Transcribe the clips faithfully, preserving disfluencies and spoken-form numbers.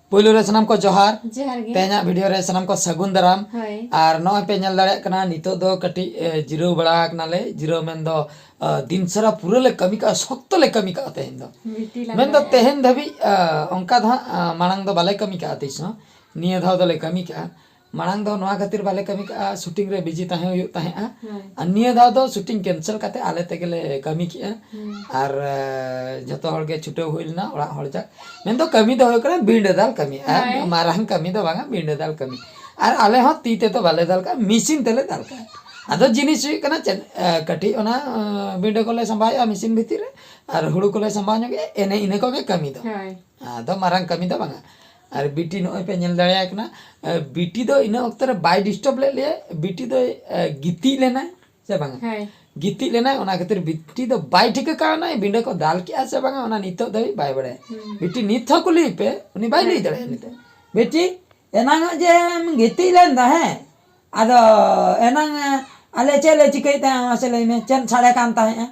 ᱯᱳᱭᱞᱳ ᱨᱮ ᱥᱟᱱᱟᱢ ᱠᱚ ᱡᱚᱦᱟᱨ᱾ ᱡᱚᱦᱟᱨ ᱜᱮ᱾ ᱛᱮᱦᱮᱧᱟᱜ ᱵᱷᱤᱰᱤᱭᱳ ᱨᱮ ᱥᱟᱱᱟᱢ ᱠᱚ ᱥᱟᱹᱜᱩᱱ ᱫᱟᱨᱟᱢ᱾ ᱦᱳᱭ᱾ ᱟᱨ ᱱᱚᱜᱼᱚᱭ ᱯᱮ ᱧᱮᱞ ᱫᱟᱲᱮᱭᱟᱜ ᱠᱟᱱᱟ, ᱱᱤᱛᱚᱜ ᱫᱚ ᱠᱟᱹᱴᱤᱡ, ᱮ, ᱡᱤᱨᱟᱹᱣ ᱵᱟᱲᱟ ᱟᱠᱟᱱᱟᱞᱮ᱾ ᱡᱤᱨᱟᱹᱣ ᱢᱮᱱᱫᱚ, ᱟ, ᱫᱤᱱ ᱥᱟᱨᱟ ᱯᱩᱨᱟᱹ ᱞᱮ ᱠᱟᱹᱢᱤ ᱠᱟᱜᱼᱟ, ᱥᱚᱠᱛᱚ ᱞᱮ ᱠᱟᱹᱢᱤ ᱠᱟᱜᱼᱟ ᱛᱮᱦᱮᱧ ᱫᱚ᱾ ᱵᱤᱴᱤ ᱞᱟᱸᱜᱟ ᱢᱮᱱᱫᱚ ᱮᱱᱟ᱾ ᱛᱮᱦᱮᱧ ᱫᱷᱟᱹᱵᱤᱡ, ᱟ, ᱚᱱᱠᱟ ᱫᱚ ᱦᱟᱸᱜ, ᱟ, ᱢᱟᱲᱟᱝ ᱫᱚ ᱵᱟᱞᱮ ᱠᱟᱹᱢᱤ ᱠᱟᱜᱼᱟ ᱛᱤᱥ ᱦᱚᱸ᱾ ᱱᱤᱭᱟᱹ ᱫᱷᱟᱣ ᱫᱚᱞᱮ ᱠᱟᱹᱢᱤ ᱠᱟᱜᱼᱟ᱾ ᱢᱟᱲᱟᱝ ᱫᱚ ᱱᱚᱣᱟ ᱠᱷᱟᱹᱛᱤᱨ ᱵᱟᱞᱮ ᱠᱟᱹᱢᱤ ᱠᱟᱜᱼᱟ, ᱥᱩᱴᱤᱝ ᱨᱮ ᱵᱤᱡᱤ ᱛᱟᱦᱮᱸ ᱦᱩᱭᱩᱜ ᱛᱟᱦᱮᱸᱜᱼᱟ᱾ ᱦᱳᱭ᱾ ᱟᱨ ᱱᱤᱭᱟᱹ ᱫᱷᱟᱣ ᱫᱚ ᱥᱩᱴᱤᱝ ᱠᱮᱱᱥᱮᱞ ᱠᱟᱛᱮ ᱟᱞᱮ ᱛᱮᱜᱮᱞᱮ ᱠᱟᱹᱢᱤ ᱠᱮᱜᱼᱟ᱾ ᱦᱩᱸ᱾ ᱟᱨ, ᱮ, ᱡᱷᱚᱛᱚ ᱦᱚᱲ ᱜᱮ ᱪᱷᱩᱴᱟᱹᱣ ᱦᱩᱭ ᱞᱮᱱᱟ ᱚᱲᱟᱜ ᱦᱚᱲ ᱡᱟᱠ᱾ ᱢᱮᱱᱫᱚ ᱠᱟᱹᱢᱤ ᱫᱚ ᱦᱩᱭᱩᱜ ᱠᱟᱱᱟ ᱵᱤᱸᱰᱟᱹ ᱫᱟᱞ ᱠᱟᱹᱢᱤ᱾ ᱟᱨ ᱦᱳᱭ᱾ ᱢᱟᱨᱟᱝ ᱠᱟᱹᱢᱤ ᱫᱚ ᱵᱟᱝᱟ, ᱵᱤᱸᱰᱟᱹ ᱫᱟᱞ ᱠᱟᱹᱢᱤ᱾ ᱟᱨ ᱟᱞᱮ ᱦᱚᱸ ᱛᱤ ᱛᱮᱫᱚ ᱵᱟᱞᱮ ᱫᱟᱞ ᱠᱟᱜᱼᱟ, ᱢᱮᱥᱤᱱ ᱛᱮᱞᱮ ᱫᱟᱞ ᱠᱟᱜᱼᱟ᱾ ᱟᱫᱚ ᱡᱤᱱᱤᱥ ᱦᱩᱭᱩᱜ ᱠᱟᱱᱟ ᱪᱮᱫ, ᱮ, ᱠᱟᱹᱴᱤᱡ ᱚᱱᱟ, ᱮ, ᱵᱤᱸᱰᱟᱹ ᱠᱚᱞᱮ ᱥᱟᱢᱵᱟᱣᱮᱜᱼᱟ ᱢᱮᱥᱤᱱ ᱵᱷᱤᱛᱤᱨ ᱨᱮ, ᱟᱨ ᱦᱩᱲᱩ ᱠᱚᱞᱮ ᱥᱟᱢᱵᱟᱣ ᱧᱚᱜᱮᱜᱼᱟ, ᱮᱱᱮ ᱤᱱᱟᱹ ᱠᱚᱜᱮ ᱠᱟᱹᱢᱤ ᱫᱚ᱾ ᱦᱳᱭ᱾ ᱟᱫᱚ ᱢᱟᱨᱟᱝ ᱠᱟᱹᱢᱤ ᱫᱚ ᱵᱟᱝᱟ᱾ ᱟᱨ ᱵᱤᱴᱤ ᱱᱚᱜᱼᱚᱭ ᱯᱮ ᱧᱮᱞ ᱫᱟᱲᱮᱭᱟᱭ ᱠᱟᱱᱟ, ᱮ, ᱵᱤᱴᱤ ᱫᱚ ᱤᱱᱟᱹ ᱚᱠᱛᱚ ᱨᱮ ᱵᱟᱭ ᱰᱤᱥᱴᱟᱵᱽ ᱞᱮᱫ ᱞᱮᱭᱟ᱾ ᱵᱤᱴᱤ ᱫᱚᱭ, ᱮ, ᱜᱤᱛᱤᱡ ᱞᱮᱱᱟᱭ ᱥᱮ ᱵᱟᱝᱟ? ᱦᱳᱭ᱾ ᱜᱤᱛᱤᱡ ᱞᱮᱱᱟᱭ, ᱚᱱᱟ ᱠᱷᱟᱹᱛᱤᱨ ᱵᱤᱴᱤ ᱫᱚ ᱵᱟᱭ ᱴᱷᱤᱠᱟᱹ ᱠᱟᱣᱱᱟ ᱵᱤᱸᱰᱟᱹ ᱠᱚ ᱫᱟᱞ ᱠᱮᱜᱼᱟ ᱥᱮ ᱵᱟᱝᱟ, ᱚᱱᱟ ᱱᱤᱛᱚᱜ ᱫᱷᱟᱹᱵᱤᱡ ᱵᱟᱭ ᱵᱟᱲᱟᱭᱟ᱾ ᱦᱩᱸ᱾ ᱵᱤᱴᱤ ᱱᱤᱛ ᱦᱚᱸ ᱠᱩᱞᱤᱭᱮ ᱯᱮ, ᱩᱱᱤ ᱵᱟᱭ ᱞᱟᱹᱭ ᱦᱳᱭ᱾ ᱫᱟᱲᱮᱭᱟᱜᱼᱟ ᱱᱤᱛᱚᱜ᱾ ᱵᱤᱴᱤ, ᱮᱱᱟᱝᱚᱜ ᱡᱮᱢ ᱜᱤᱛᱤᱡ ᱞᱮᱱ ᱛᱟᱦᱮᱸᱫ, ᱟᱫᱚ ᱮᱱᱟᱝ ᱟᱞᱮ ᱪᱮᱫ ᱞᱮ ᱪᱤᱠᱟᱹᱭᱮᱫ ᱛᱟᱦᱮᱸᱫ, ᱢᱟᱥᱮ ᱞᱟᱹᱭ ᱢᱮ, ᱪᱮᱫ ᱥᱟᱰᱮ ᱠᱟᱱ ᱛᱟᱦᱮᱸᱫᱼᱟ?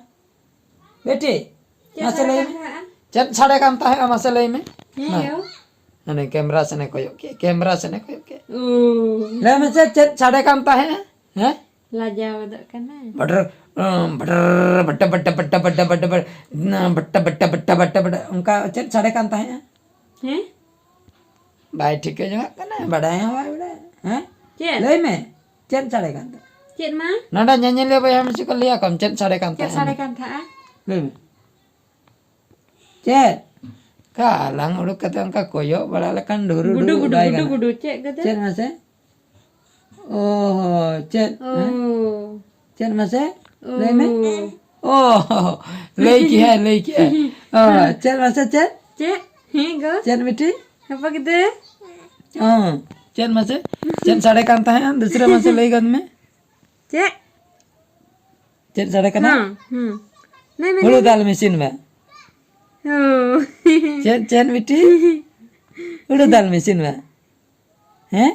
ᱵᱤᱴᱤ, ᱪᱮᱫ ᱢᱟᱥᱮ ᱥᱟᱰᱮ ᱞᱟᱹᱭ ᱠᱟᱱ ᱢᱮ᱾ ᱛᱟᱦᱮᱸᱫᱼᱟ? ᱪᱮᱫ ᱥᱟᱰᱮ ᱠᱟᱱ ᱛᱟᱦᱮᱸᱫᱼᱟ, ᱢᱟᱥᱮ ᱞᱟᱹᱭ ᱢᱮ? ᱦᱮᱸ, ᱢᱟ᱾ ᱭᱳ᱾ ᱦᱟᱱᱮ ᱠᱮᱢᱨᱟ ᱥᱮᱱᱮ ᱠᱚᱭᱚᱜ ᱠᱮᱫ, ᱠᱮᱢᱨᱟ ᱥᱮᱱᱮ ᱠᱚᱭᱚᱜ ᱠᱮᱫ᱾ ᱳ᱾ ᱞᱟᱹᱭ ᱢᱮᱥᱮ, ᱪᱮᱫ ᱥᱟᱰᱮ ᱠᱟᱱ ᱛᱟᱦᱮᱸᱫᱼᱟ? ᱦᱮᱸ? ᱞᱟᱡᱟᱣ ᱜᱚᱫᱚᱜ ᱠᱟᱱᱟ᱾ ᱵᱟᱴᱟᱨ, ᱩᱸ, ᱵᱟᱴᱟᱨ, ᱵᱟᱴᱟ, ᱵᱟᱴᱟ, ᱵᱟᱴᱟ, ᱵᱟᱴᱟ, ᱵᱟᱴᱟ, ᱵᱟᱴᱟ, ᱵᱟᱴᱟ, ᱵᱟᱴᱟ, ᱵᱟᱴᱟ, ᱵᱟᱴᱟ, ᱚᱱᱠᱟ ᱪᱮᱫ ᱥᱟᱰᱮ ᱠᱟᱱ ᱛᱟᱦᱮᱸᱫᱼᱟ? ᱦᱮᱸ? ᱵᱟᱭ ᱴᱷᱤᱠᱟᱹ ᱡᱚᱝᱟᱜ ᱠᱟᱱᱟ, ᱵᱟᱰᱟᱭ ᱦᱚᱸ ᱵᱟᱭ ᱵᱟᱰᱟᱭᱟ᱾ ᱦᱮᱸ? ᱪᱮᱫ? ᱞᱟᱹᱭ ᱢᱮ, ᱪᱮᱫ ᱥᱟᱰᱮ ᱠᱟᱱ ᱛᱟᱦᱮᱸᱫ? ᱪᱮᱫ ᱢᱟ? ᱱᱚᱰᱮ ᱧᱮᱧᱮᱞᱤᱭᱟᱹ ᱵᱚᱭᱦᱟ ᱢᱤᱥᱤ ᱠᱚ ᱞᱟᱹᱭᱟ ᱠᱚᱢ, ᱪᱮᱫ ᱥᱟᱰᱮ ᱠᱟᱱ ᱪᱮᱫ ᱛᱟᱦᱮᱸᱫ? ᱥᱟᱰᱮ ᱠᱟᱱ ᱛᱟᱦᱮᱸᱫᱼᱟ? ᱞᱟᱹᱭ ᱢᱮ᱾ ᱪᱮᱫ? ᱠᱟ ᱟᱞᱟᱝ ᱩᱰᱩᱠ ᱠᱟᱛᱮ ᱚᱱᱠᱟ ᱠᱚᱭᱚᱜ ᱵᱟᱲᱟ ᱞᱮᱠᱷᱟᱱ ᱰᱷᱩᱨᱩ ᱜᱩᱰᱩ, ᱰᱷᱩᱨᱩ ᱜᱩᱰᱩ, ᱩᱰᱟᱭ ᱜᱩᱰᱩ, ᱠᱟᱱᱟ᱾ ᱜᱩᱰᱩ, ᱪᱮᱫ ᱜᱮᱫᱚ? ᱪᱮᱫ ᱢᱟᱥᱮ? ᱚ ᱦᱚᱸ, ᱪᱮᱫ? ᱚ᱾ ᱦᱮᱸ? ᱪᱮᱫ ᱢᱟᱥᱮ? ᱚ᱾ ᱞᱟᱹᱭ ᱢᱮ᱾ ᱚ, ᱞᱟᱹᱭ ᱠᱮᱜᱼᱟᱭ, ᱞᱟᱹᱭ ᱠᱮᱜᱼᱟᱭ᱾ ᱚ, ᱪᱮᱫ ᱢᱟᱥᱮ, ᱪᱮᱫ? ᱪᱮᱫ? ᱦᱮᱸ ᱜᱚ? ᱪᱮᱫ ᱵᱤᱴᱤ? ᱦᱟᱯᱟ ᱜᱤᱫᱟᱹ? ᱚ, ᱪᱮᱫ ᱢᱟᱥᱮ? ᱪᱮᱫ ᱥᱟᱰᱮ ᱠᱟᱱ ᱛᱟᱦᱮᱸᱫᱼᱟ? ᱫᱩᱥᱨᱟᱹ ᱢᱟᱥᱮ ᱞᱟᱹᱭ ᱜᱚᱫ ᱢᱮ᱾ ᱪᱮᱫ? ᱪᱮᱫ ᱥᱟᱰᱮ ᱠᱟᱱᱟ? ᱦᱮᱸ, ᱦᱮᱸ᱾ ᱞᱟᱹᱭ ᱢᱮ, ᱦᱩᱲᱩ ᱞᱟᱹᱭ ᱢᱮ᱾ ᱫᱟᱞ ᱢᱮᱥᱤᱱ ᱢᱮ᱾ ᱚ᱾ ᱪᱮᱫ, ᱪᱮᱫ ᱵᱤᱴᱤ? ᱦᱩᱲᱩ ᱫᱟᱞ ᱢᱮᱥᱤᱱ ᱢᱮ᱾ ᱦᱮᱸ?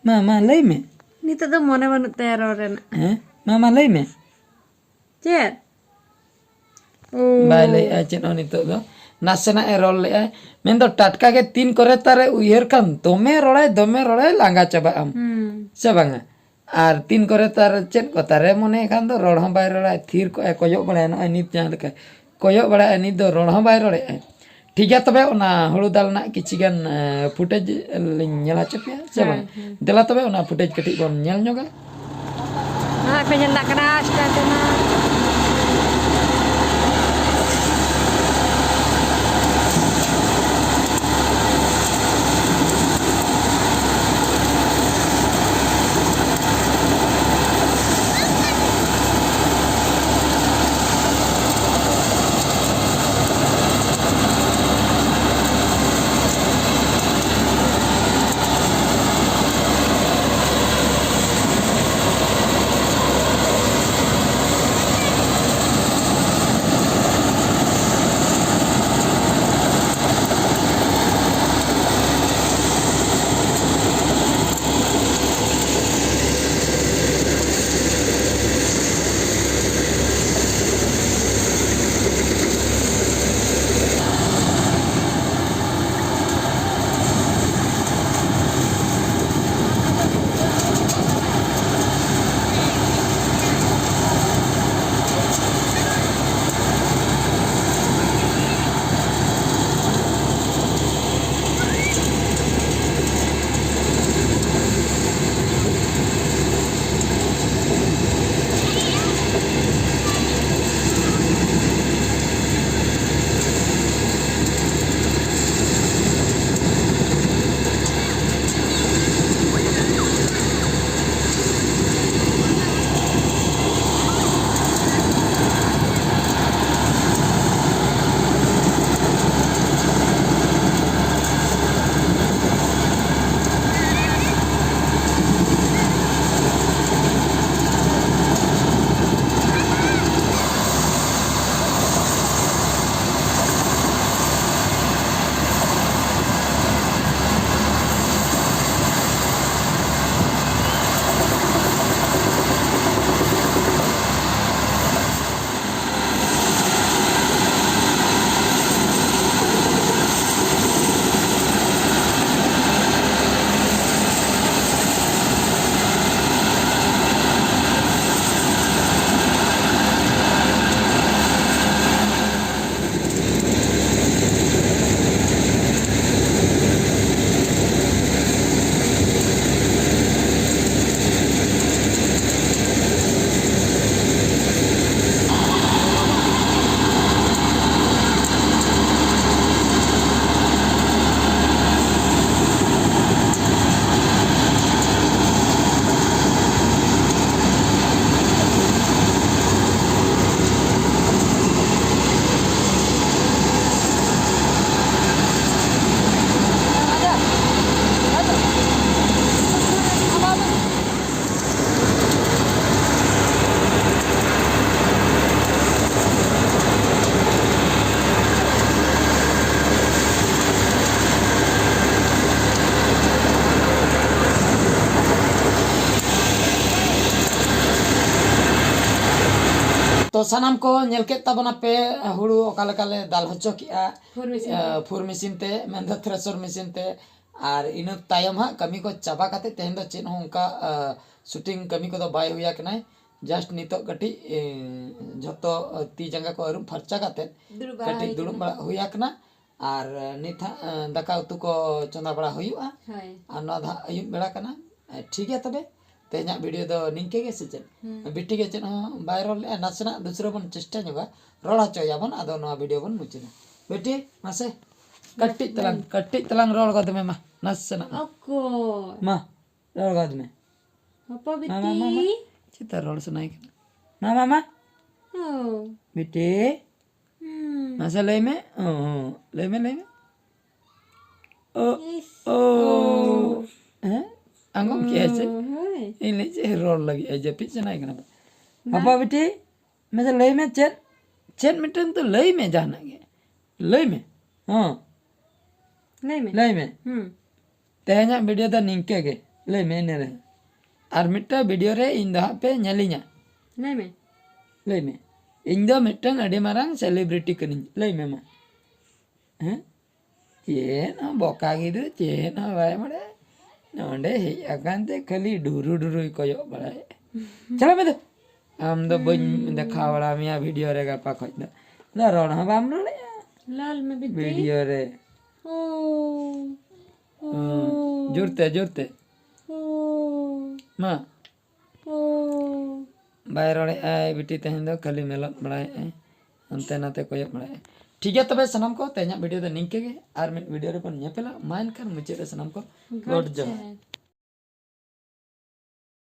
ᱢᱟ, ᱢᱟ, ᱞᱟᱹᱭ ᱢᱮ᱾ ᱱᱤᱛᱚᱜ ᱫᱚ ᱢᱚᱱᱮ ᱵᱟᱹᱱᱩᱜ ᱛᱟᱭᱟ ᱨᱚᱲ ᱨᱮᱱᱟᱜ᱾ ᱦᱮᱸ? ᱢᱟ, ᱢᱟ, ᱞᱟᱹᱭ ᱢᱮ᱾ ᱪᱮᱫ? ᱚ᱾ ᱵᱟᱭ ᱞᱟᱹᱭᱮᱜᱼᱟ ᱪᱮᱫ ᱦᱚᱸ ᱱᱤᱛᱚᱜ ᱫᱚ᱾ ᱱᱟᱥᱮᱱᱟᱜ ᱮ ᱨᱚᱲ ᱞᱮᱜᱼᱟᱭ, ᱢᱮᱱᱫᱚ ᱴᱟᱴᱠᱟ ᱜᱮ ᱛᱤᱱ ᱠᱚᱨᱮ ᱛᱟᱨᱮ ᱩᱭᱦᱟᱹᱨ ᱠᱷᱟᱱ ᱫᱚᱢᱮ ᱨᱚᱲᱟᱭ, ᱫᱚᱢᱮ ᱨᱚᱲᱟᱭ, ᱞᱟᱸᱜᱟ ᱪᱟᱵᱟᱜ ᱟᱢ᱾ ᱦᱩᱸ᱾ ᱥᱮ ᱵᱟᱝᱟ? ᱟᱨ ᱛᱤᱱ ᱠᱚᱨᱮ ᱛᱟᱨ ᱪᱮᱫ ᱠᱚ ᱛᱟᱨᱮ ᱢᱚᱱᱮ ᱠᱷᱟᱱ ᱫᱚ ᱨᱚᱲ ᱦᱚᱸ ᱵᱟᱭ ᱨᱚᱲᱟᱭ, ᱛᱷᱤᱨ ᱠᱚᱜᱼᱟᱭ, ᱠᱚᱭᱚᱜ ᱵᱟᱲᱟᱭᱟ, ᱱᱚᱜᱼᱚᱭ ᱱᱤᱛ ᱡᱟᱦᱟᱸ ᱞᱮᱠᱟ ᱠᱚᱭᱚᱜ ᱵᱟᱲᱟᱭᱟ, ᱱᱤᱛ ᱫᱚ ᱨᱚᱲ ᱦᱚᱸ ᱵᱟᱭ ᱨᱚᱲᱮᱫᱼᱟᱭ᱾ ᱴᱷᱤᱠ ᱜᱮᱭᱟ, ᱛᱚᱵᱮ ᱚᱱᱟ ᱦᱩᱲᱩ ᱫᱟᱞ ᱨᱮᱱᱟᱜ ᱠᱤᱪᱷᱤ ᱜᱟᱱ, ᱮ, footage ᱞᱤᱧ ᱧᱮᱞ ᱦᱚᱪᱚ ᱯᱮᱭᱟ, ᱥᱮ ᱦᱮᱸ, ᱵᱟᱝ? ᱦᱮᱸ᱾ ᱫᱮᱞᱟ ᱛᱚᱵᱮ ᱚᱱᱟ footage ᱠᱟᱹᱴᱤᱡ ᱵᱚᱱ ᱧᱮᱞ ᱧᱚᱜᱟ᱾ ᱱᱚᱜᱼᱚᱭ ᱯᱮ ᱧᱮᱞ ᱫᱟᱲᱮᱭᱟᱜ ᱠᱟᱱᱟ, start ᱮᱱᱟ᱾ ᱛᱚ ᱥᱟᱱᱟᱢ ᱠᱚ ᱧᱮᱞ ᱠᱮᱫ ᱛᱟᱵᱚᱱᱟᱯᱮ, ᱦᱩᱲᱩ ᱚᱠᱟ ᱞᱮᱠᱟᱞᱮ ᱫᱟᱞ ᱦᱚᱪᱚ ᱠᱮᱜᱼᱟ᱾ ᱯᱷᱩᱨ ᱢᱮᱥᱤᱱ ᱛᱮ᱾ ᱟᱸ, ᱯᱷᱩᱨ ᱢᱮᱥᱤᱱ ᱛᱮ, ᱢᱮᱱᱫᱚ ᱛᱷᱨᱮᱥᱚᱨ ᱢᱮᱥᱤᱱ ᱛᱮ᱾ ᱟᱨ ᱤᱱᱟᱹ ᱛᱟᱭᱚᱢ ᱦᱟᱸᱜ ᱠᱟᱹᱢᱤ ᱠᱚ ᱪᱟᱵᱟ ᱠᱟᱛᱮ ᱛᱮᱦᱮᱧ ᱫᱚ ᱪᱮᱫ ᱦᱚᱸ ᱚᱱᱠᱟ, ᱟᱸ, ᱥᱩᱴᱤᱝ ᱠᱟᱹᱢᱤ ᱠᱚᱫᱚ ᱵᱟᱭ ᱦᱩᱭ ᱟᱠᱟᱱᱟᱭ᱾ ᱡᱟᱥᱴ ᱱᱤᱛᱚᱜ ᱠᱟᱹᱴᱤᱡ, ᱮᱸ, ᱡᱷᱚᱛᱚ ᱛᱤ ᱡᱟᱸᱜᱟ ᱠᱚ ᱟᱹᱨᱩᱵ ᱯᱷᱟᱨᱪᱟ ᱠᱟᱛᱮ ᱫᱩᱲᱩᱵ ᱵᱟᱲᱟ ᱠᱟᱹᱴᱤᱡ ᱦᱩᱭ ᱫᱩᱲᱩᱵ ᱠᱟᱱᱟ᱾ ᱵᱟᱲᱟ ᱦᱩᱭ ᱟᱠᱟᱱᱟ᱾ ᱟᱨ ᱱᱤᱛ ᱦᱟᱸᱜ, ᱮᱸ, ᱫᱟᱠᱟ ᱩᱛᱩ ᱠᱚ ᱪᱚᱸᱫᱟ ᱵᱟᱲᱟ ᱦᱩᱭᱩᱜᱼᱟ᱾ ᱦᱳᱭ᱾ ᱟᱨ ᱱᱚᱣᱟ ᱫᱚ ᱦᱟᱸᱜ ᱟᱹᱭᱩᱵ ᱵᱮᱲᱟ ᱠᱟᱱᱟ᱾ ᱮᱸ, ᱴᱷᱤᱠ ᱜᱮᱭᱟ ᱛᱚᱵᱮ, ᱛᱮᱦᱮᱧᱟᱜ ᱵᱷᱤᱰᱤᱭᱳ ᱫᱚ ᱱᱤᱝᱠᱟᱹ ᱜᱮ ᱥᱮ ᱪᱮᱫ? ᱦᱩᱸ᱾ ᱵᱤᱴᱤ ᱜᱮ ᱪᱮᱫ ᱦᱚᱸ ᱵᱟᱭ ᱨᱚᱲ ᱞᱮᱜᱼᱟ, ᱱᱟᱥᱮᱱᱟᱜ ᱫᱩᱥᱨᱟᱹ ᱵᱚᱱ ᱪᱮᱥᱴᱟ ᱧᱚᱜᱟ, ᱨᱚᱲ ᱦᱚᱪᱚᱭᱟᱵᱚᱱ, ᱟᱫᱚ ᱱᱚᱣᱟ ᱵᱷᱤᱰᱤᱭᱳ ᱵᱚᱱ ᱢᱩᱪᱟᱹᱫᱟ᱾ ᱵᱤᱴᱤ, ᱢᱟᱥᱮ ᱠᱟᱹᱴᱤᱡ ᱛᱟᱞᱟᱝ, ᱠᱟᱹᱴᱤᱡ ᱛᱟᱞᱟᱝ ᱨᱚᱲ ᱜᱚᱫ ᱢᱮ ᱢᱟ, ᱱᱟᱥᱮᱱᱟᱜ ᱢᱟ᱾ ᱚᱠᱚᱭ? ᱢᱟ, ᱨᱚᱲ ᱜᱚᱫ ᱢᱮ᱾ ᱦᱚᱯᱚ ᱢᱟ, ᱢᱟ, ᱢᱟ, ᱢᱟ᱾ ᱵᱤᱴᱤ᱾ ᱪᱮᱫᱟᱜ ᱨᱚᱲ ᱥᱟᱱᱟᱭᱮ ᱠᱟᱱᱟ? ᱢᱟ, ᱢᱟ, ᱢᱟ᱾ ᱚ᱾ ᱵᱤᱴᱤ᱾ ᱦᱩᱸ᱾ ᱢᱟᱥᱮ ᱞᱟᱹᱭ ᱢᱮ᱾ ᱚ, ᱚ, ᱞᱟᱹᱭ ᱢᱮ, ᱞᱟᱹᱭ ᱢᱮ᱾ ᱚ, ᱤᱥ, ᱚ᱾ ᱚ᱾ ᱦᱮᱸ? ᱟᱸᱜᱚᱵ ᱠᱮᱜᱼᱟᱭ ᱥᱮ? ᱚ, ᱦᱳᱭ᱾ ᱤᱧ ᱞᱟᱹᱭ ᱪᱮᱫ ᱨᱚᱲ ᱞᱟᱹᱜᱤᱫ ᱟᱭ, ᱡᱟᱹᱯᱤᱫ ᱥᱟᱱᱟᱭᱮ ᱠᱟᱱᱟ᱾ ᱵᱟᱝ᱾ ᱦᱟᱯᱟ ᱵᱤᱴᱤ, ᱢᱟᱥᱮ ᱞᱟᱹᱭ ᱢᱮ ᱪᱮᱫ? ᱪᱮᱫ ᱢᱤᱫᱴᱮᱱ ᱛᱚ ᱞᱟᱹᱭ ᱢᱮ ᱡᱟᱦᱟᱱᱟᱜ ᱜᱮ᱾ ᱞᱟᱹᱭ ᱢᱮ᱾ ᱦᱚᱸ᱾ ᱞᱟᱹᱭ ᱢᱮ᱾ ᱞᱟᱹᱭ ᱢᱮ᱾ ᱦᱩᱸ᱾ ᱛᱮᱦᱮᱧᱟᱜ ᱵᱷᱤᱰᱤᱭᱳ ᱫᱚ ᱱᱤᱝᱠᱟᱹ ᱜᱮ᱾ ᱞᱟᱹᱭ ᱢᱮ ᱤᱱᱟᱹ ᱨᱮ᱾ ᱟᱨ ᱢᱤᱫᱴᱟᱝ ᱵᱷᱤᱰᱤᱭᱳ ᱨᱮ ᱤᱧ ᱫᱚ ᱦᱟᱸᱜ ᱯᱮ ᱧᱮᱞᱤᱧᱟ᱾ ᱞᱟᱹᱭ ᱢᱮ᱾ ᱞᱟᱹᱭ ᱢᱮ᱾ ᱤᱧ ᱫᱚ ᱢᱤᱫᱴᱟᱝ ᱟᱹᱰᱤ ᱢᱟᱨᱟᱝ ᱥᱮᱞᱤᱵᱨᱤᱴᱤ ᱠᱟᱹᱱᱟᱹᱧ᱾ ᱞᱟᱹᱭ ᱢᱮ ᱢᱟ᱾ ᱦᱮᱸ? ᱪᱮᱫ ᱦᱚᱸ ᱵᱚᱠᱟ ᱜᱤᱫᱽᱨᱟᱹ, ᱪᱮᱫ ᱦᱚᱸ ᱵᱟᱭ ᱵᱟᱲᱟᱭᱟ᱾ ᱱᱚᱸᱰᱮ ᱦᱮᱡ ᱟᱠᱟᱱ ᱛᱮ ᱠᱷᱟᱹᱞᱤ ᱰᱩᱨᱩ ᱰᱩᱨᱩᱭ ᱠᱚᱭᱚᱜ ᱵᱟᱲᱟᱭᱮᱫ᱾ ᱪᱟᱞᱟᱜ ᱢᱮ ᱫᱩ᱾ ᱟᱢ ᱫᱚ ᱵᱟᱹᱧ ᱦᱩᱸ᱾ ᱫᱮᱠᱷᱟᱣ ᱵᱟᱲᱟ ᱢᱮᱭᱟ ᱵᱷᱤᱰᱤᱭᱳ ᱨᱮ ᱜᱟᱯᱟ ᱠᱷᱚᱡ ᱫᱚ᱾ ᱟᱫᱚ ᱨᱚᱲ ᱦᱚᱸ ᱵᱟᱢ ᱨᱚᱲᱮᱜᱼᱟ᱾ ᱞᱟᱞ ᱢᱮ ᱵᱤᱴᱤ᱾ ᱵᱷᱤᱰᱤᱭᱳ ᱨᱮ᱾ ᱳ᱾ ᱦᱩᱸ᱾ ᱳ᱾ ᱡᱳᱨ ᱛᱮ, ᱡᱳᱨ ᱛᱮ᱾ ᱳ᱾ ᱢᱟ᱾ ᱳ᱾ ᱵᱟᱭ ᱨᱚᱲᱮᱜᱼᱟᱭ ᱵᱤᱴᱤ, ᱛᱮᱦᱮᱧ ᱫᱚ ᱠᱷᱟᱹᱞᱤ ᱢᱮᱞᱚᱫ ᱵᱟᱲᱟᱭᱮᱜᱼᱟᱭ, ᱦᱟᱱᱛᱮ ᱱᱟᱛᱮ ᱠᱚᱭᱚᱜ ᱵᱟᱲᱟᱭᱮᱜᱼᱟᱭ᱾ ᱴᱷᱤᱠ ᱜᱮᱭᱟ ᱛᱚᱵᱮ ᱥᱟᱱᱟᱢ ᱠᱚ, ᱛᱮᱦᱮᱧᱟᱜ ᱵᱷᱤᱰᱤᱭᱳ ᱫᱚ ᱱᱤᱝᱠᱟᱹ ᱜᱮ᱾ ᱟᱨ ᱢᱤᱫ ᱵᱷᱤᱰᱤᱭᱳ ᱨᱮᱵᱚᱱ ᱧᱮᱯᱮᱞᱟ᱾ ᱢᱟ ᱮᱱᱠᱷᱟᱱ ᱢᱩᱪᱟᱹᱫ ᱨᱮ ᱥᱟᱱᱟᱢ ᱠᱚ ᱜᱚᱰ ᱜᱚᱰ ᱡᱚᱦᱟᱨ᱾ ᱡᱚᱦᱟᱨ᱾